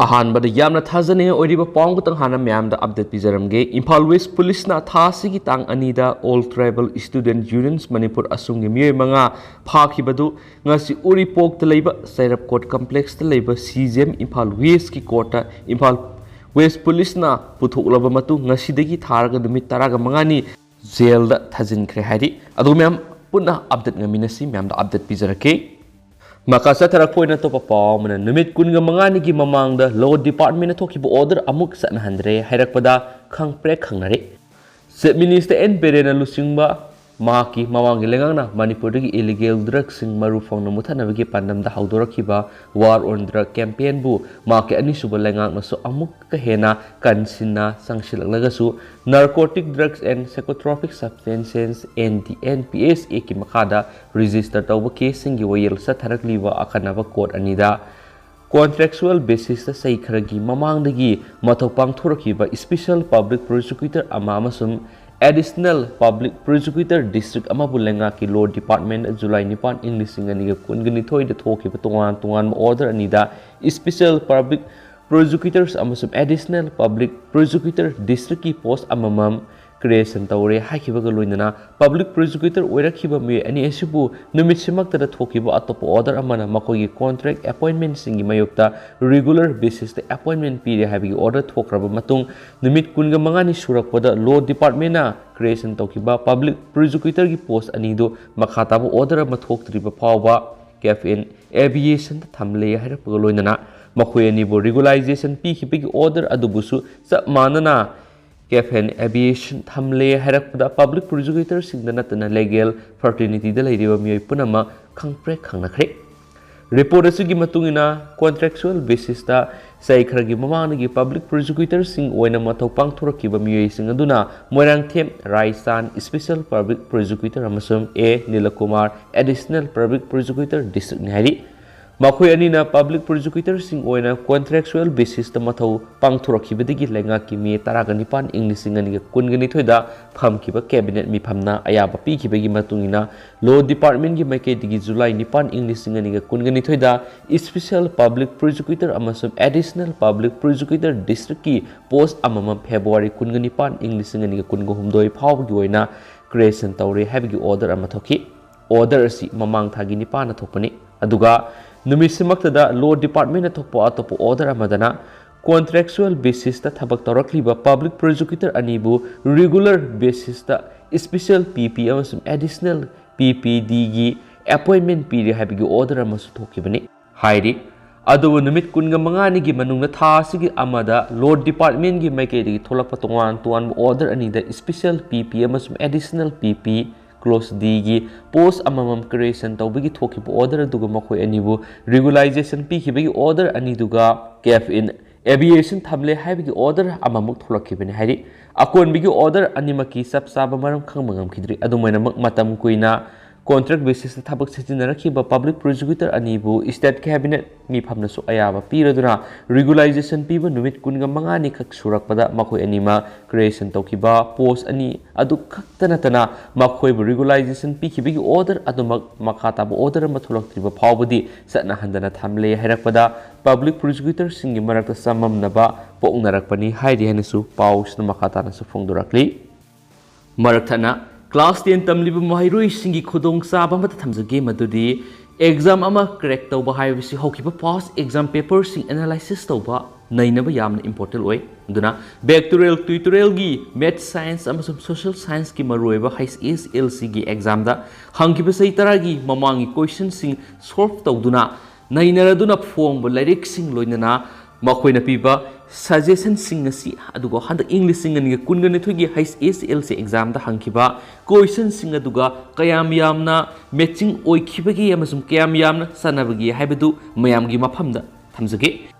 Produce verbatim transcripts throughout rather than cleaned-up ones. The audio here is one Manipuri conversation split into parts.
ꯑꯍꯥꯟꯕꯗ ꯌꯥꯝꯅ ꯊꯥꯖꯅꯤꯡꯉꯥꯏ ꯑꯣꯏꯔꯤꯕ ꯄꯥꯎ ꯈꯛꯇꯪ ꯍꯥꯟꯅ ꯃꯌꯥꯝꯗ ꯑꯞꯗꯦꯠ ꯄꯤꯖꯔꯝꯒꯦ꯫ ꯏꯝꯐꯥꯜ ꯋꯦꯁ ꯄꯨꯂꯤꯁꯅ ꯊꯥ ꯑꯁꯤꯒꯤ ꯇꯥꯡ ꯑꯅꯤꯗ All Tribal Student Unions Manipur ꯑꯁꯣꯝꯒꯤ ꯃꯤꯑꯣꯏ ꯃꯉꯥ ꯐꯥꯈꯤꯕꯗꯨ ꯉꯁꯤ ꯎꯔꯤꯄꯣꯛꯇ ꯂꯩꯕ ꯆꯩꯔꯞꯀꯣꯠ ꯀꯝꯄ꯭ꯂꯦꯛꯁꯇ ꯂꯩꯕ ꯁꯤ ꯖꯤ ꯑꯦꯝ ꯏꯝꯐꯥꯜ ꯋꯦꯁꯀꯤ ꯀꯣꯔꯠꯇ ꯏꯝꯐꯥꯜ ꯋꯦꯁ ꯄꯨꯂꯤꯁꯅ ꯄꯨꯊꯣꯛꯂꯕ ꯃꯇꯨꯡ ꯉꯁꯤꯗꯒꯤ ꯊꯥꯔꯒ ꯅꯨꯃꯤꯠ ꯇꯔꯥꯒ ꯃꯉꯥꯅꯤ ꯖꯦꯜꯗ ꯊꯥꯖꯤꯟꯈ꯭ꯔꯦ ꯍꯥꯏꯔꯤ꯫ ꯑꯗꯨ ꯃꯌꯥꯝ ꯄꯨꯟꯅ ꯑꯞꯗꯦꯠ ꯉꯥꯏꯃꯤꯟꯅꯁꯤ, ꯃꯌꯥꯝꯗ ꯑꯞꯗꯦꯠ ꯄꯤꯖꯔꯛꯀꯦ꯫ ꯃꯈꯥ ꯆꯠꯊꯔꯛꯄ ꯑꯣꯏꯅ ꯑꯇꯣꯞꯄ ꯄꯥꯎ ꯑꯃꯅ, ꯅꯨꯃꯤꯠ ꯀꯨꯟꯒ ꯃꯉꯥꯅꯤꯒꯤ ꯃꯃꯥꯡꯗ ꯂꯣ ꯗꯤꯄꯥꯔꯠꯃꯦꯟꯅ ꯊꯣꯛꯈꯤꯕ ꯑꯣꯔꯗꯔ ꯑꯃꯨꯛ ꯆꯠꯅꯍꯟꯗ꯭ꯔꯦ ꯍꯥꯏꯔꯛꯄꯗ ꯈꯪꯄ꯭ꯔꯦꯛ ꯈꯪꯅꯔꯦ꯫ ꯆꯤꯐ ꯃꯤꯅꯤꯁꯇꯔ ꯑꯦꯟ ꯕꯤꯔꯦꯟꯅ ꯂꯨꯆꯤꯡꯕ ꯃꯍꯥꯛꯀꯤ ꯃꯃꯥꯡꯒꯤ ꯂꯩꯉꯥꯛꯅ ꯃꯅꯤꯄꯨꯔꯗꯒꯤ ꯏꯂꯤꯒꯦꯜ ꯗ꯭ꯔꯒꯁꯤꯡ ꯃꯔꯨ ꯐꯪꯅ ꯃꯨꯠꯊꯠꯅꯕꯒꯤ ꯄꯥꯟꯗꯝꯗ ꯍꯧꯗꯣꯔꯛꯈꯤꯕ War on Drug ꯀꯦꯝꯄꯦꯟꯕꯨ ꯃꯍꯥꯛꯀꯤ ꯑꯅꯤꯁꯨꯕ ꯂꯩꯉꯥꯛꯅꯁꯨ ꯑꯃꯨꯛꯀ ꯍꯦꯟꯅ ꯀꯟꯁꯤꯟꯅ ꯆꯪꯁꯤꯜꯂꯛꯂꯒꯁꯨ, Narcotic Drugs and Psychotropic Substances, N D N P S Act ꯀꯤ ꯃꯈꯥꯗ ꯔꯦꯖꯤꯁꯇꯔ ꯇꯧꯕ ꯀꯦꯁꯁꯤꯡꯒꯤ ꯋꯥꯌꯦꯜ ꯆꯠꯊꯔꯛꯂꯤꯕ ꯑꯈꯟꯅꯕ ꯀꯣꯔꯠ ꯑꯅꯤꯗ ꯀꯣꯟꯇ꯭ꯔꯦꯛꯆꯨꯑꯦꯜ ꯕꯦꯁꯤꯁꯇ ꯆꯍꯤ ꯈꯔꯒꯤ ꯃꯃꯥꯡꯗꯒꯤ ꯃꯊꯧ ꯄꯥꯡꯊꯣꯔꯛꯈꯤꯕ ꯏꯁꯄꯤꯁꯦꯜ ꯄꯕ꯭ꯂꯤꯛ ꯄ꯭ꯔꯣꯁꯤꯀ꯭ꯌꯨꯇꯔ ꯑꯃ ꯑꯃꯁꯨꯡ ꯑꯦꯗꯤꯁꯅꯦꯜ ꯄꯕ꯭ꯂꯤꯛ ꯄ꯭ꯔꯣꯁꯤꯀ꯭ꯌꯨꯇꯔ ꯗꯤꯁꯇ꯭ꯔꯤꯛ ꯑꯃꯕꯨ ꯂꯩꯉꯥꯛꯀꯤ ꯂꯣ ꯗꯤꯄꯥꯔꯠꯃꯦꯟꯠ ꯖꯨꯂꯥꯏ ꯅꯤꯄꯥꯟ, ꯏꯪ ꯂꯤꯁꯤꯡ ꯑꯅꯤꯒ ꯀꯨꯟꯒ ꯅꯤꯊꯣꯏꯗ ꯊꯣꯛꯈꯤꯕ ꯇꯣꯉꯥꯟ ꯇꯣꯉꯥꯟꯕ ꯑꯣꯔꯗꯔ ꯑꯅꯤꯗ ꯏꯁꯄꯤꯁꯦꯜ ꯄꯕ꯭ꯂꯤꯛ ꯄ꯭ꯔꯣꯁꯤꯀ꯭ꯌꯨꯇꯔꯁ ꯑꯃꯁꯨꯡ ꯑꯦꯗꯤꯁꯅꯦꯜ ꯄꯕ꯭ꯂꯤꯛ ꯄ꯭ꯔꯣꯁꯤꯀ꯭ꯌꯨꯇꯔ ꯗꯤꯁꯇ꯭ꯔꯤꯛꯀꯤ ꯄꯣꯁꯠ ꯑꯃꯃꯝ ꯀ꯭ꯔꯤꯌꯦꯁꯟ ꯇꯧꯔꯦ ꯍꯥꯏꯈꯤꯕꯒ ꯂꯣꯏꯅꯅ, ꯄꯕ꯭ꯂꯤꯛ ꯄ꯭ꯔꯣꯁꯤꯀ꯭ꯌꯨꯇꯔ ꯑꯣꯏꯔꯛꯈꯤꯕ ꯃꯤꯑꯣꯏ ꯑꯅꯤ ꯑꯁꯤꯕꯨ ꯅꯨꯃꯤꯠꯁꯤꯃꯛꯇꯗ ꯊꯣꯛꯈꯤꯕ ꯑꯇꯣꯞꯄ ꯑꯣꯔꯗꯔ ꯑꯃꯅ ꯃꯈꯣꯏꯒꯤ ꯀꯣꯟꯇ꯭ꯔꯦꯛ ꯑꯦꯄꯣꯏꯟꯃꯦꯟꯠꯁꯤꯡꯒꯤ ꯃꯥꯌꯣꯛꯇ ꯔꯤꯒꯨꯂꯔ ꯕꯦꯁꯤꯁꯇ ꯑꯦꯄꯣꯏꯟꯃꯦꯟꯠ ꯄꯤꯔꯦ ꯍꯥꯏꯕꯒꯤ ꯑꯣꯔꯗꯔ ꯊꯣꯛꯈ꯭ꯔꯕ ꯃꯇꯨꯡ, ꯅꯨꯃꯤꯠ ꯀꯨꯟꯒ ꯃꯉꯥꯅꯤ ꯁꯨꯔꯛꯄꯗ ꯂꯣ ꯗꯤꯄꯥꯔꯠꯃꯦꯟꯠꯅ ꯀ꯭ꯔꯤꯌꯦꯁꯟ ꯇꯧꯈꯤꯕ ꯄꯕ꯭ꯂꯤꯛ ꯄ꯭ꯔꯣꯁꯤꯀ꯭ꯌꯨꯇꯔꯒꯤ ꯄꯣꯁꯠ ꯑꯅꯤꯗꯨ ꯃꯈꯥ ꯇꯥꯕ ꯑꯣꯔꯗꯔ ꯑꯃ ꯊꯣꯛꯇ꯭ꯔꯤꯕ ꯐꯥꯎꯕ ꯀꯦꯐꯤꯟ ꯑꯦꯚꯤꯌꯦꯁꯟꯗ ꯊꯝꯂꯦ ꯍꯥꯏꯔꯛꯄꯒ ꯂꯣꯏꯅꯅ, ꯃꯈꯣꯏ ꯑꯅꯤꯕꯨ ꯔꯤꯒꯨꯂꯥꯏꯖꯦꯁꯟ ꯄꯤꯈꯤꯕꯒꯤ ꯑꯣꯔꯗꯔ ꯑꯗꯨꯕꯨꯁꯨ ꯆꯞ ꯃꯥꯟꯅꯅ ꯀꯦꯐꯦꯟ ꯑꯦꯚꯤꯌꯦꯁꯟ ꯊꯝꯂꯦ ꯍꯥꯏꯔꯛꯄꯗ ꯄꯕ꯭ꯂꯤꯛ ꯄ꯭ꯔꯣꯁꯤꯀ꯭ꯌꯨꯇꯔꯁꯤꯡꯗ ꯅꯠꯇꯅ ꯂꯤꯒꯦꯜ ꯐ꯭ꯔꯇꯔꯅꯤꯇꯤꯗ ꯂꯩꯔꯤꯕ ꯃꯤꯑꯣꯏ ꯄꯨꯝꯅꯃꯛ ꯈꯪꯄ꯭ꯔꯦꯛ ꯈꯪꯅꯈ꯭ꯔꯦ꯫ ꯔꯤꯄꯣꯔꯠ ꯑꯁꯤꯒꯤ ꯃꯇꯨꯡ ꯏꯟꯅ, ꯀꯣꯟꯇ꯭ꯔꯦꯛꯆꯨꯑꯦꯜ ꯕꯦꯁꯤꯁꯇ ꯆꯍꯤ ꯈꯔꯒꯤ ꯃꯃꯥꯡꯗꯒꯤ ꯄꯕ꯭ꯂꯤꯛ ꯄ꯭ꯔꯣꯁꯤꯀ꯭ꯌꯨꯇꯔꯁꯤꯡ ꯑꯣꯏꯅ ꯃꯊꯧ ꯄꯥꯡꯊꯣꯔꯛꯈꯤꯕ ꯃꯤꯑꯣꯏꯁꯤꯡ ꯑꯗꯨꯅ ꯃꯣꯏꯔꯥꯡꯊꯦꯝ ꯔꯥꯏꯆꯥꯟ, ꯏꯁꯄꯤꯁꯦꯜ ꯄꯕ꯭ꯂꯤꯛ ꯄ꯭ꯔꯣꯁꯤꯀ꯭ꯌꯨꯇꯔ, ꯑꯃꯁꯨꯡ ꯑꯦ ꯅꯤꯂꯀꯨꯃꯥꯔ, ꯑꯦꯗꯤꯁꯅꯦꯜ ꯄꯕ꯭ꯂꯤꯛ ꯄ꯭ꯔꯣꯁꯤꯀ꯭ꯌꯨꯇꯔ, ꯗꯤꯁꯇ꯭ꯔꯤꯛꯅꯤ ꯍꯥꯏꯔꯤ꯫ ꯃꯈꯣꯏ ꯑꯅꯤꯅ ꯄꯕ꯭ꯂꯤꯛ ꯄ꯭ꯔꯣꯁꯤꯀ꯭ꯌꯨꯇꯔꯁꯤꯡ ꯑꯣꯏꯅ ꯀꯣꯟꯇ꯭ꯔꯦꯛꯆꯨꯑꯦꯜ ꯕꯦꯁꯤꯁꯇ ꯃꯊꯧ ꯄꯥꯡꯊꯣꯔꯛꯈꯤꯕꯗꯒꯤ ꯂꯩꯉꯥꯛꯀꯤ ꯃꯦ ꯇꯔꯥꯒ ꯅꯤꯄꯥꯟ, ꯏꯪ ꯂꯤꯁꯤꯡ ꯑꯅꯤꯒ ꯀꯨꯟꯒ ꯅꯤꯊꯣꯏꯗ ꯐꯝꯈꯤꯕ ꯀꯦꯕꯤꯅꯦꯠ ꯃꯤꯐꯝꯅ ꯑꯌꯥꯕ ꯄꯤꯈꯤꯕꯒꯤ ꯃꯇꯨꯡ ꯏꯟꯅ, ꯂꯣ ꯗꯤꯄꯥꯔꯠꯃꯦꯟꯒꯤ ꯃꯥꯏꯀꯩꯗꯒꯤ ꯖꯨꯂꯥꯏ ꯅꯤꯄꯥꯟ, ꯏꯪ ꯂꯤꯁꯤꯡ ꯑꯅꯤꯒ ꯀꯨꯟꯒ ꯅꯤꯊꯣꯏꯗ ꯏꯁꯄꯤꯁꯦꯜ ꯄꯕ꯭ꯂꯤꯛ ꯄ꯭ꯔꯣꯁꯤꯀ꯭ꯌꯨꯇꯔ ꯑꯃꯁꯨꯡ ꯑꯦꯗꯤꯁꯅꯦꯜ ꯄꯕ꯭ꯂꯤꯛ ꯄ꯭ꯔꯣꯁꯤꯀ꯭ꯌꯨꯇꯔ ꯗꯤꯁꯇ꯭ꯔꯤꯛꯀꯤ ꯄꯣꯁ ꯑꯃꯃꯝ ꯐꯦꯕ꯭ꯔꯨꯋꯥꯔꯤ ꯀꯨꯟꯒ ꯅꯤꯄꯥꯟ, ꯏꯪ ꯂꯤꯁꯤꯡ ꯑꯅꯤꯒ ꯀꯨꯟꯒ ꯍꯨꯝꯗꯣꯏ ꯐꯥꯎꯕꯒꯤ ꯑꯣꯏꯅ ꯀ꯭ꯔꯤꯌꯦꯁꯟ ꯇꯧꯔꯦ ꯍꯥꯏꯕꯒꯤ ꯑꯣꯔꯗꯔ ꯑꯃ ꯊꯣꯛꯈꯤ꯫ ꯑꯣꯔꯗꯔ ꯑꯁꯤ ꯃꯃꯥꯡ ꯊꯥꯒꯤ ꯅꯤꯄꯥꯟꯗ ꯊꯣꯛꯄꯅꯤ꯫ ꯑꯗꯨꯒ ꯅꯨꯃꯤꯠꯁꯤꯃꯛꯇꯗ ꯂꯣ ꯗꯤꯄꯥꯔꯠꯃꯦꯟꯅ ꯊꯣꯛꯄ ꯑꯇꯣꯞꯄ ꯑꯣꯔꯗꯔ ꯑꯃꯗꯅ ꯀꯣꯟꯇ꯭ꯔꯦꯛꯆꯨꯑꯦꯜ ꯕꯦꯁꯤꯁꯇ ꯊꯕꯛ ꯇꯧꯔꯛꯂꯤꯕ ꯄꯕ꯭ꯂꯤꯛ ꯄ꯭ꯔꯣꯁꯤꯀ꯭ꯌꯨꯇꯔ ꯑꯅꯤꯕꯨ ꯔꯤꯒꯨꯂꯔ ꯕꯦꯁꯤꯁꯇ ꯏꯁꯄꯤꯁꯦꯜ ꯄꯤ ꯄꯤ ꯑꯃꯁꯨꯡ ꯑꯦꯗꯤꯁꯅꯦꯜ ꯄꯤ ꯄꯤ ꯗꯤꯒꯤ ꯑꯦꯄꯣꯏꯟꯃꯦꯟ ꯄꯤꯔꯦ ꯍꯥꯏꯕꯒꯤ ꯑꯣꯔꯗꯔ ꯑꯃꯁꯨ ꯊꯣꯛꯈꯤꯕꯅꯤ ꯍꯥꯏꯔꯤ꯫ ꯑꯗꯨꯕꯨ ꯅꯨꯃꯤꯠ ꯀꯨꯟꯒ ꯃꯉꯥꯅꯤꯒꯤ ꯃꯅꯨꯡꯗ ꯊꯥ ꯑꯁꯤꯒꯤ ꯑꯃꯗ ꯂꯣ ꯗꯤꯄꯥꯔꯠꯃꯦꯟꯒꯤ ꯃꯥꯏꯀꯩꯗꯒꯤ ꯊꯣꯛꯂꯛꯄ ꯇꯣꯉꯥꯟ ꯇꯣꯉꯥꯟꯕ ꯑꯣꯔꯗꯔ ꯑꯅꯤꯗ ꯏꯁꯄꯤꯁꯦꯜ ꯄꯤ ꯄꯤ ꯑꯃꯁꯨꯡ ꯑꯦꯗꯤꯁꯅꯦꯜ ꯄꯤ ꯄꯤ ꯀ꯭ꯂꯣꯁ ꯗꯤꯒꯤ ꯄꯣꯁ ꯑꯃꯃꯝ ꯀ꯭ꯔꯤꯌꯦꯁꯟ ꯇꯧꯕꯒꯤ ꯊꯣꯛꯈꯤꯕ ꯑꯣꯔꯗꯔ ꯑꯗꯨꯒ ꯃꯈꯣꯏ ꯑꯅꯤꯕꯨ ꯔꯤꯒꯨꯂꯥꯏꯖꯦꯁꯟ ꯄꯤꯈꯤꯕꯒꯤ ꯑꯣꯔꯗꯔ ꯑꯅꯤꯗꯨꯒ ꯀꯦꯐ ꯏꯟ ꯑꯦꯕꯤꯌꯦꯁꯟ ꯊꯝꯂꯦ ꯍꯥꯏꯕꯒꯤ ꯑꯣꯔꯗꯔ ꯑꯃꯃꯨꯛ ꯊꯣꯛꯂꯛꯈꯤꯕꯅꯤ ꯍꯥꯏꯔꯤ꯫ ꯑꯀꯣꯟꯕꯒꯤ ꯑꯣꯔꯗꯔ ꯑꯅꯤꯃꯛꯀꯤ ꯆꯞ ꯆꯥꯕ ꯃꯔꯝ ꯈꯪꯕ ꯉꯝꯈꯤꯗ꯭ꯔꯤ꯫ ꯑꯗꯨꯝ ꯑꯣꯏꯅꯃꯛ, ꯃꯇꯝ ꯀꯨꯏꯅ ꯀꯣꯟꯇ꯭ꯔꯦꯛ ꯕꯦꯁꯤꯁꯇ ꯊꯕꯛ ꯁꯤꯖꯤꯟꯅꯔꯛꯈꯤꯕ ꯄꯕ꯭ꯂꯤꯛ ꯄ꯭ꯔꯣꯁꯤꯀ꯭ꯌꯨꯇꯔ ꯑꯅꯤꯕꯨ ꯏꯁꯇꯦꯠ ꯀꯦꯕꯤꯅꯦꯠ ꯃꯤꯐꯝꯅꯁꯨ ꯑꯌꯥꯕ ꯄꯤꯔꯗꯨꯅ ꯔꯤꯒꯨꯂꯥꯏꯖꯦꯁꯟ ꯄꯤꯕ ꯅꯨꯃꯤꯠ ꯀꯨꯟꯒ ꯃꯉꯥꯅꯤ ꯈꯛ ꯁꯨꯔꯛꯄꯗ ꯃꯈꯣꯏ ꯑꯅꯤꯃꯛ ꯀ꯭ꯔꯤꯌꯦꯁꯟ ꯇꯧꯈꯤꯕ ꯄꯣꯁ ꯑꯅꯤ ꯑꯗꯨ ꯈꯛꯇ ꯅꯠꯇꯅ ꯃꯈꯣꯏꯕꯨ ꯔꯤꯒꯨꯂꯥꯏꯖꯦꯁꯟ ꯄꯤꯈꯤꯕꯒꯤ ꯑꯣꯔꯗꯔ ꯑꯗꯨꯃꯛ ꯃꯈꯥ ꯇꯥꯕ ꯑꯣꯔꯗꯔ ꯑꯃ ꯊꯣꯛꯂꯛꯇ꯭ꯔꯤꯕ ꯐꯥꯎꯕꯗꯤ ꯆꯠꯅꯍꯟꯗꯅ ꯊꯝꯂꯦ ꯍꯥꯏꯔꯛꯄꯗ ꯄꯕ꯭ꯂꯤꯛ ꯄ꯭ꯔꯣꯁꯤꯀ꯭ꯌꯨꯇꯔꯁꯤꯡꯒꯤ ꯃꯔꯛꯇ ꯆꯃꯝꯅꯕ ꯄꯣꯛꯅꯔꯛꯄꯅꯤ ꯍꯥꯏꯔꯤ ꯍꯥꯏꯅꯁꯨ ꯄꯥꯎꯁꯤꯅ ꯃꯈꯥ ꯇꯥꯅꯁꯨ ꯐꯣꯡꯗꯣꯔꯛꯂꯤ꯫ ꯃꯔꯛ ꯊꯠꯅ, ꯀ꯭ꯂꯥꯁ ꯇꯦꯟ ꯇꯝꯂꯤꯕ ꯃꯍꯩꯔꯣꯏꯁꯤꯡꯒꯤ ꯈꯨꯗꯣꯡꯆꯥꯕ ꯑꯃꯠꯇ ꯊꯝꯖꯒꯦ, ꯃꯗꯨꯗꯤ ꯑꯦꯛꯖꯥꯝ ꯑꯃ ꯀ꯭ꯔꯦꯛ ꯇꯧꯕ ꯍꯥꯏꯕꯁꯤ ꯍꯧꯈꯤꯕ ꯄꯥꯁ ꯑꯦꯛꯖꯥꯝ ꯄꯦꯄꯔꯁꯤꯡ ꯑꯦꯅꯥꯂꯥꯏꯁꯤꯁ ꯇꯧꯕ ꯅꯩꯅꯕ ꯌꯥꯝꯅ ꯏꯝꯄꯣꯔꯇꯦꯟ ꯑꯣꯏ꯫ ꯑꯗꯨꯅ, ꯕꯦꯛꯇꯣꯔꯤꯌꯦꯜ ꯇ꯭ꯌꯨꯇꯣꯔꯤꯌꯦꯜꯒꯤ ꯃꯦꯠꯁ, ꯁꯥꯏꯟꯁ ꯑꯃꯁꯨꯡ ꯁꯣꯁꯤꯌꯦꯜ ꯁꯥꯏꯟꯁꯀꯤ ꯃꯔꯨꯑꯣꯏꯕ ꯍꯩꯆ ꯑꯦꯁ ꯑꯦꯜ ꯁꯤꯒꯤ ꯑꯦꯛꯖꯥꯝꯗ ꯍꯪꯈꯤꯕ ꯆꯍꯤ ꯇꯔꯥꯒꯤ ꯃꯃꯥꯡꯒꯤ ꯀꯣꯏꯁꯟꯁꯤꯡ ꯁꯣꯜꯚ ꯇꯧꯗꯨꯅ ꯅꯩꯅꯔꯗꯨꯅ ꯐꯣꯡꯕ ꯂꯥꯏꯔꯤꯛꯁꯤꯡ, ꯂꯣꯏꯅꯅ ꯃꯈꯣꯏꯅ ꯄꯤꯕ ꯁꯖꯦꯁꯟꯁꯤꯡ ꯑꯁꯤ, ꯑꯗꯨꯒ ꯍꯟꯗꯛ ꯏꯪ ꯂꯤꯁꯤꯡ ꯑꯅꯤꯒ ꯀꯨꯟꯒ ꯅꯤꯊꯣꯏꯒꯤ ꯍꯩꯆ ꯑꯦꯁ ꯑꯦꯜ ꯁꯤ ꯑꯦꯛꯖꯥꯝꯗ ꯍꯪꯈꯤꯕ ꯀꯣꯏꯁꯟꯁꯤꯡ ꯑꯗꯨꯒ ꯀꯌꯥꯝ ꯌꯥꯝꯅ ꯃꯦꯠꯆꯤꯡ ꯑꯣꯏꯈꯤꯕꯒꯦ ꯑꯃꯁꯨꯡ ꯀꯌꯥꯝ ꯌꯥꯝꯅ ꯆꯥꯟꯅꯕꯒꯦ ꯍꯥꯏꯕꯗꯨ ꯃꯌꯥꯝꯒꯤ ꯃꯐꯝꯗ ꯊꯝꯖꯒꯦ꯫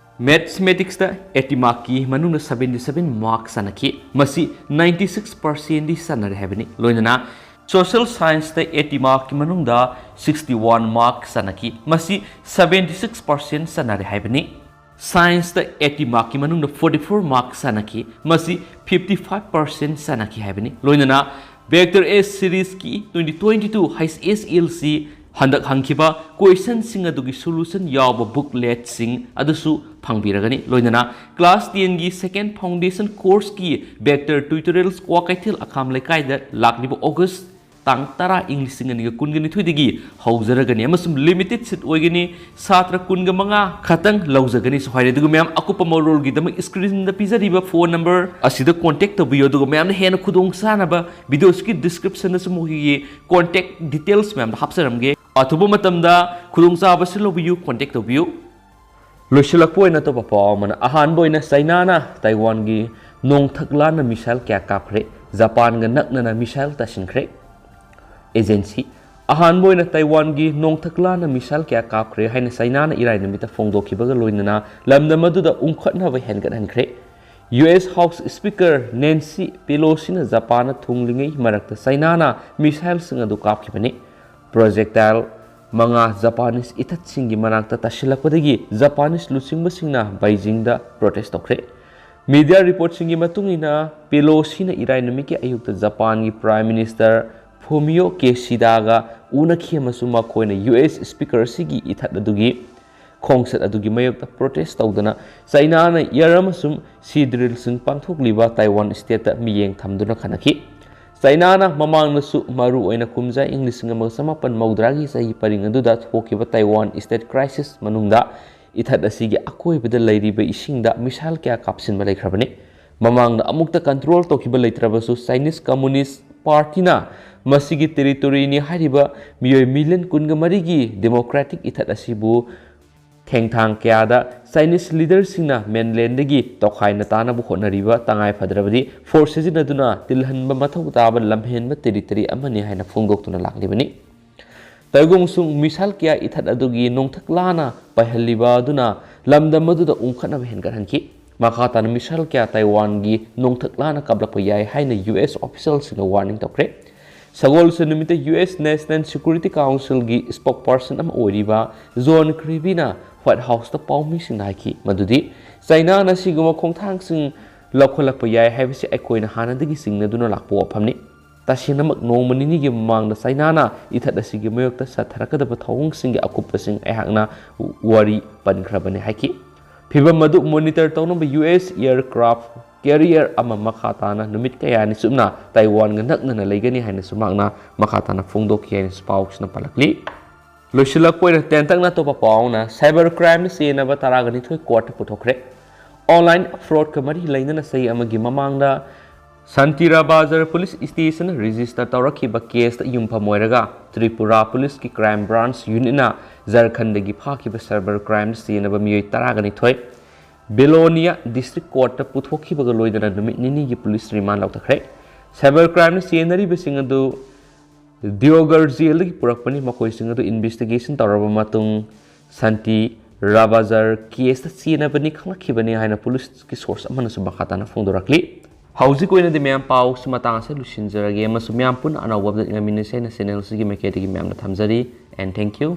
ꯃꯦꯠꯁꯃꯦꯇꯤꯛꯁꯇ ꯑꯩꯠꯇꯤ ꯃꯥꯔꯛꯀꯤ ꯃꯅꯨꯡꯗ ꯁꯕꯦꯟꯇꯤ ꯁꯕꯦꯟ ꯃꯥꯔꯛ ꯆꯥꯟꯅꯈꯤ꯫ ꯃꯁꯤ ꯅꯥꯏꯟꯇꯤ ꯁꯤꯛꯁ ꯄꯥꯔꯁꯦꯟꯗꯤ ꯆꯥꯟꯅꯔꯦ ꯍꯥꯏꯕꯅꯤ꯫ ꯂꯣꯏꯅꯅ Social Scienceꯇ eighty markꯀꯤ ꯃꯅꯨꯡꯗ sixty one mark ꯆꯟꯅꯈꯤ꯫ ꯃꯁꯤ seventy six percent ꯆꯟꯅꯔꯦ ꯍꯥꯏꯕꯅꯤ꯫ Scienceꯇ eighty markꯀꯤ ꯃꯅꯨꯡꯗ forty four mark ꯆꯟꯅꯈꯤ꯫ ꯃꯁꯤ fifty five percent ꯆꯟꯅꯈꯤ ꯍꯥꯏꯕꯅꯤ꯫ ꯂꯣꯏꯅꯅ Vector A Seriesꯀꯤ twenty twenty two H S L C ꯍꯟꯗꯛ ꯍꯪꯈꯤꯕ questionꯁꯤꯡ ꯑꯗꯨꯒꯤ solution ꯌꯥꯎꯕ bookletꯁꯤꯡ ꯑꯗꯨꯁꯨ ꯐꯪꯕꯤꯔꯒꯅꯤ꯫ ꯂꯣꯏꯅꯅ class tenꯒꯤ second foundation courseꯀꯤ Vector Tutorials Kwakeithel ꯑꯈꯥꯝ ꯂꯩꯀꯥꯏꯗ ꯂꯥꯛꯂꯤꯕ August ꯇꯥꯡ ꯇꯔꯥ ꯏꯪ ꯂꯤꯁꯤꯡ ꯑꯅꯤꯒ ꯀꯨꯟꯒ ꯅꯤꯊꯣꯏꯗꯒꯤ ꯍꯧꯖꯔꯒꯅꯤ ꯑꯃꯁꯨꯡ limited seat ꯑꯣꯏꯒꯅꯤ꯫ ꯁꯥꯇ꯭ꯔ ꯀꯨꯟꯒ ꯃꯉꯥ ꯈꯛꯇꯪ ꯂꯧꯖꯒꯅꯤꯁꯨ ꯍꯥꯏꯔꯦ꯫ ꯑꯗꯨꯒ ꯃꯌꯥꯝ, ꯑꯀꯨꯞꯄ ꯃꯔꯣꯜꯒꯤꯗꯃꯛ screenꯗ ꯄꯤꯖꯔꯤꯕ phone number ꯑꯁꯤꯗ contact ꯇꯧꯕꯤꯌꯨ꯫ ꯑꯗꯨꯒ ꯃꯌꯥꯝꯅ ꯍꯦꯟꯅ ꯈꯨꯗꯣꯡ ꯆꯥꯅꯕ videoꯁꯤꯒꯤ descriptionꯗꯁꯨ ꯃꯈꯣꯏꯒꯤ contact details ꯃꯌꯥꯝꯗꯣ ꯍꯥꯞꯆꯔꯝꯒꯦ꯫ ꯑꯊꯨꯕ ꯃꯇꯝꯗ ꯈꯨꯗꯣꯡꯆꯥꯕꯁꯤ ꯂꯧꯕꯤꯌꯨ, contact ꯇꯧꯕꯤꯌꯨ꯫ ꯂꯣꯏꯁꯤꯜꯂꯛꯄ ꯑꯣꯏꯅ ꯑꯇꯣꯞꯄ ꯄꯥꯎ ꯑꯃꯅ, ꯑꯍꯥꯟꯕ ꯑꯣꯏꯅ ꯆꯩꯅꯥꯅ ꯇꯥꯏꯋꯥꯟꯒꯤ ꯅꯣꯡꯊꯛ ꯂꯥꯟꯅ missile ꯀꯌꯥ ꯀꯥꯞꯈ꯭ꯔꯦ꯫ ꯖꯄꯥꯟꯒ ꯅꯛꯅꯅ missile ꯇꯥꯁꯤꯟꯈ꯭ꯔꯦ꯫ Agency, ꯑꯍꯥꯟꯕ ꯑꯣꯏꯅ ꯇꯥꯏꯋꯥꯟꯒꯤ ꯅꯣꯡꯊꯛ ꯂꯥꯟꯅ missile ꯀꯌꯥ ꯀꯥꯞꯈ꯭ꯔꯦ ꯍꯥꯏꯅ ꯆꯩꯅꯥꯅ ꯏꯔꯥꯏ ꯅꯨꯃꯤꯠꯇ ꯐꯣꯡꯗꯣꯛꯈꯤꯕꯒ ꯂꯣꯏꯅꯅ ꯂꯝꯗꯝ ꯑꯗꯨꯗ ꯎꯪꯈꯠꯅꯕ ꯍꯦꯟꯒꯠꯍꯟꯈ꯭ꯔꯦ꯫ U S House Speaker Nancy Pelosiꯅ ꯖꯄꯥꯟꯅ ꯊꯨꯡꯂꯤꯉꯩ ꯃꯔꯛꯇ ꯆꯩꯅꯥꯅ missileꯁꯤꯡ ꯑꯗꯨ ꯀꯥꯞꯈꯤꯕꯅꯤ꯫ Projectile ꯃꯉꯥ Japanese ꯏꯊꯠꯁꯤꯡꯒꯤ ꯃꯅꯥꯛꯇ ꯇꯥꯁꯤꯜꯂꯛꯄꯗꯒꯤ Japanese ꯂꯨꯆꯤꯡꯕꯁꯤꯡꯅ ꯕꯩꯖꯤꯡꯗ protest ꯇꯧꯈ꯭ꯔꯦ꯫ Media reportꯁꯤꯡꯒꯤ ꯃꯇꯨꯡ ꯏꯟꯅ, ꯄꯦꯂꯣꯁꯤꯅ ꯏꯔꯥꯏ ꯅꯨꯃꯤꯠꯀꯤ ꯑꯌꯨꯛꯇ ꯖꯄꯥꯟꯒꯤ Prime Minister Fumio Kishidaꯒ ꯎꯅꯈꯤ ꯑꯃꯁꯨꯡ ꯃꯈꯣꯏꯅ U S Speaker ꯑꯁꯤꯒꯤ ꯏꯊꯠ ꯑꯗꯨꯒꯤ ꯈꯣꯡꯆꯠ ꯑꯗꯨꯒꯤ ꯃꯥꯌꯣꯛꯇ protest ꯇꯧꯗꯨꯅ ꯆꯩꯅꯥꯅ air ꯑꯃꯁꯨꯡ sea drillꯁꯤꯡ ꯄꯥꯡꯊꯣꯛꯂꯤꯕ ꯇꯥꯏꯋꯥꯟ stateꯇ ꯃꯤꯠꯌꯦꯡ ꯊꯝꯗꯨꯅ ꯈꯟꯅꯈꯤ꯫ ꯆꯩꯅꯥꯅ ꯃꯃꯥꯡꯗꯁꯨ, ꯃꯔꯨ ꯑꯣꯏꯅ ꯀꯨꯝꯖꯥ ꯏꯪ ꯂꯤꯁꯤꯡ ꯑꯃꯒ ꯆꯃꯥꯄꯟ ꯃꯧꯗ꯭ꯔꯥꯒꯤ ꯆꯍꯤ ꯄꯔꯤꯡ ꯑꯗꯨꯗ ꯊꯣꯛꯈꯤꯕ ꯇꯥꯏꯋꯥꯟ state crisis ꯃꯅꯨꯡꯗ ꯏꯊꯠ ꯑꯁꯤꯒꯤ ꯑꯀꯣꯏꯕꯗ ꯂꯩꯔꯤꯕ ꯏꯁꯤꯡꯗ missile ꯀꯌꯥ ꯀꯥꯞꯁꯤꯟꯕ ꯂꯩꯈ꯭ꯔꯕꯅꯤ꯫ ꯃꯃꯥꯡꯗ ꯑꯃꯨꯛꯇ control ꯇꯧꯈꯤꯕ ꯂꯩꯇ꯭ꯔꯕꯁꯨ, Chinese Communist Partyꯅ ꯃꯁꯤꯒꯤ territoryꯅꯤ ꯍꯥꯏꯔꯤꯕ ꯃꯤꯑꯣꯏ million ꯀꯨꯟꯒ ꯃꯔꯤꯒꯤ democratic ꯏꯊꯠ ꯑꯁꯤꯕꯨ ꯊꯦꯡꯊꯥꯡ ꯀꯌꯥꯗ Chinese leaderꯁꯤꯡꯅ mainlandꯗꯒꯤ ꯇꯣꯈꯥꯏꯅ ꯇꯥꯅꯕ ꯍꯣꯠꯅꯔꯤꯕ ꯇꯉꯥꯏ ꯐꯗ꯭ꯔꯕꯗꯤ force ꯁꯤꯖꯤꯟꯅꯗꯨꯅ ꯇꯤꯜꯍꯟꯕ ꯃꯊꯧ ꯇꯥꯕ ꯂꯝꯍꯦꯟꯕ territory ꯑꯃꯅꯤ ꯍꯥꯏꯅ ꯐꯣꯡꯗꯣꯛꯇꯨꯅ ꯂꯥꯛꯂꯤꯕꯅꯤ꯫ ꯇꯧꯏꯒꯨꯝꯕꯁꯨꯡ missile ꯀꯌꯥ ꯏꯊꯠ ꯑꯗꯨꯒꯤ ꯅꯣꯡꯊꯛ ꯂꯥꯟꯅ ꯄꯥꯏꯍꯜꯂꯤꯕ ꯑꯗꯨꯅ ꯂꯝꯗꯝ ꯑꯗꯨꯗ ꯎꯪꯈꯠꯅꯕ ꯍꯦꯟꯒꯠꯍꯟꯈꯤ꯫ ꯃꯈꯥ ꯇꯥꯅ missile ꯀꯌꯥ ꯇꯥꯏꯋꯥꯟꯒꯤ ꯅꯣꯡꯊꯛ ꯂꯥꯟꯅ ꯀꯥꯞꯂꯛꯄ ꯌꯥꯏ ꯍꯥꯏꯅ U S officialꯁꯤꯡꯅ warning ꯇꯧꯈ꯭ꯔꯦ꯫ ꯁꯒꯣꯜꯁꯦꯟ ꯅꯨꯃꯤꯠꯇ ꯌꯨ ꯑꯦꯁ National Security Councilꯒꯤ spokesperson ꯑꯃ ꯑꯣꯏꯔꯤꯕ ꯖꯣꯟ ꯀꯤꯔꯕꯤꯅ White Houseꯇ ꯄꯥꯎꯃꯤꯁꯤꯡꯗ ꯍꯥꯏꯈꯤ ꯃꯗꯨꯗꯤ ꯆꯥꯏꯅꯥꯅ ꯁꯤꯒꯨꯝꯕ ꯈꯣꯡꯊꯥꯡꯁꯤꯡ ꯂꯧꯈꯠꯂꯛꯄ ꯌꯥꯏ ꯍꯥꯏꯕꯁꯤ ꯑꯩꯈꯣꯏꯅ ꯍꯥꯟꯅꯗꯒꯤ ꯆꯤꯡꯅꯗꯨꯅ ꯂꯥꯛꯄ ꯋꯥꯐꯝꯅꯤ꯫ ꯇꯁꯦꯡꯅꯃꯛ ꯅꯣꯡꯃ ꯅꯤꯅꯤꯒꯤ ꯃꯃꯥꯡꯗ ꯆꯥꯏꯅꯥꯅ ꯏꯊꯠ ꯑꯁꯤꯒꯤ ꯃꯥꯌꯣꯛꯇ ꯆꯠꯊꯔꯛꯀꯗꯕ ꯊꯧꯑꯣꯡꯁꯤꯡꯒꯤ ꯑꯀꯨꯞꯄꯁꯤꯡ ꯑꯩꯍꯥꯛꯅ ꯋꯥꯔꯤ ꯄꯟꯈ꯭ꯔꯕꯅꯤ ꯍꯥꯏꯈꯤ꯫ ꯐꯤꯚꯝ ꯑꯗꯨ monitor ꯇꯧꯅꯕ ꯌꯨ ꯑꯦꯁ aircraft carrier ꯑꯃ ꯃꯈꯥ ꯇꯥꯅ ꯅꯨꯃꯤꯠ ꯀꯌꯥꯅꯤ ꯆꯨꯞꯅ ꯇꯥꯏꯋꯥꯟꯒ ꯅꯛꯅꯅ ꯂꯩꯒꯅꯤ ꯍꯥꯏꯅꯁꯨ ꯃꯍꯥꯛꯅ ꯃꯈꯥ ꯇꯥꯅ ꯐꯣꯡꯗꯣꯛꯈꯤ ꯍꯥꯏꯅꯁꯨ ꯄꯥꯎꯁꯤꯅ ꯄꯜꯂꯛꯂꯤ꯫ ꯂꯣꯏꯁꯤꯜꯂꯛꯄ ꯑꯣꯏꯅ ꯇꯦꯟꯇꯛꯅ ꯑꯇꯣꯞꯄ ꯄꯥꯎꯅ cyber crimeꯅ ꯆꯦꯟꯅꯕ ꯇꯔꯥꯒ ꯅꯤꯊꯣꯏ courtꯇ ꯄꯨꯊꯣꯛꯈ꯭ꯔꯦ꯫ Online fraudꯀ ꯃꯔꯤ ꯂꯩꯅꯅ ꯆꯍꯤ ꯑꯃꯒꯤ ꯃꯃꯥꯡꯗ ꯁꯥꯟꯇꯤꯔꯥꯕꯥꯖꯔ police stationꯅ register ꯇꯧꯔꯛꯈꯤꯕ caseꯇ ꯌꯨꯝꯐꯝ ꯑꯣꯏꯔꯒ ꯇ꯭ꯔꯤꯄꯨꯔꯥ policeꯀꯤ crime branch unitꯅ ꯖꯔꯈꯟꯗꯒꯤ ꯐꯥꯈꯤꯕ cyber crimeꯗ ꯆꯦꯟꯅꯕ ꯃꯤꯑꯣꯏ ꯇꯔꯥꯒ ꯅꯤꯊꯣꯏ ꯕꯦꯂꯣꯅꯤꯌꯥ district courtꯇ ꯄꯨꯊꯣꯛꯈꯤꯕꯒ ꯂꯣꯏꯅꯅ ꯅꯨꯃꯤꯠ ꯅꯤꯅꯤꯒꯤ police remand ꯂꯧꯊꯈ꯭ꯔꯦ꯫ Cyber crimeꯅ ꯆꯦꯟꯅꯔꯤꯕꯁꯤꯡ ꯑꯗꯨ ꯗꯤꯑꯣꯒꯔ jailꯗꯒꯤ ꯄꯨꯔꯛꯄꯅꯤ꯫ ꯃꯈꯣꯏꯁꯤꯡ ꯑꯗꯨ investigation ꯇꯧꯔꯕ ꯃꯇꯨꯡ ꯁꯥꯟꯇꯤꯔꯥꯕꯥꯖꯔ caseꯇ ꯆꯦꯟꯅꯕꯅꯤ ꯈꯪꯂꯛꯈꯤꯕꯅꯤ ꯍꯥꯏꯅ policeꯀꯤ source ꯑꯃꯅꯁꯨ ꯃꯈꯥ ꯇꯥꯅ ꯐꯣꯡꯗꯣꯔꯛꯂꯤ꯫ ꯍꯧꯖꯤꯛ ꯑꯣꯏꯅꯗꯤ ꯃꯌꯥꯝ ꯄꯥꯎꯁꯤ ꯃꯇꯥꯡ ꯑꯁꯤꯗ ꯂꯣꯏꯁꯤꯟꯖꯔꯒꯦ ꯑꯃꯁꯨꯡ ꯃꯌꯥꯝ ꯄꯨꯟꯅ ꯑꯅꯧꯕ update ꯉꯥꯏꯃꯤꯟꯅꯁꯤ ꯍꯥꯏꯅ channel ꯑꯁꯤꯒꯤ ꯃꯥꯏꯀꯩꯗꯒꯤ ꯃꯌꯥꯝꯗ ꯊꯝꯖꯔꯤ꯫ And thank you꯫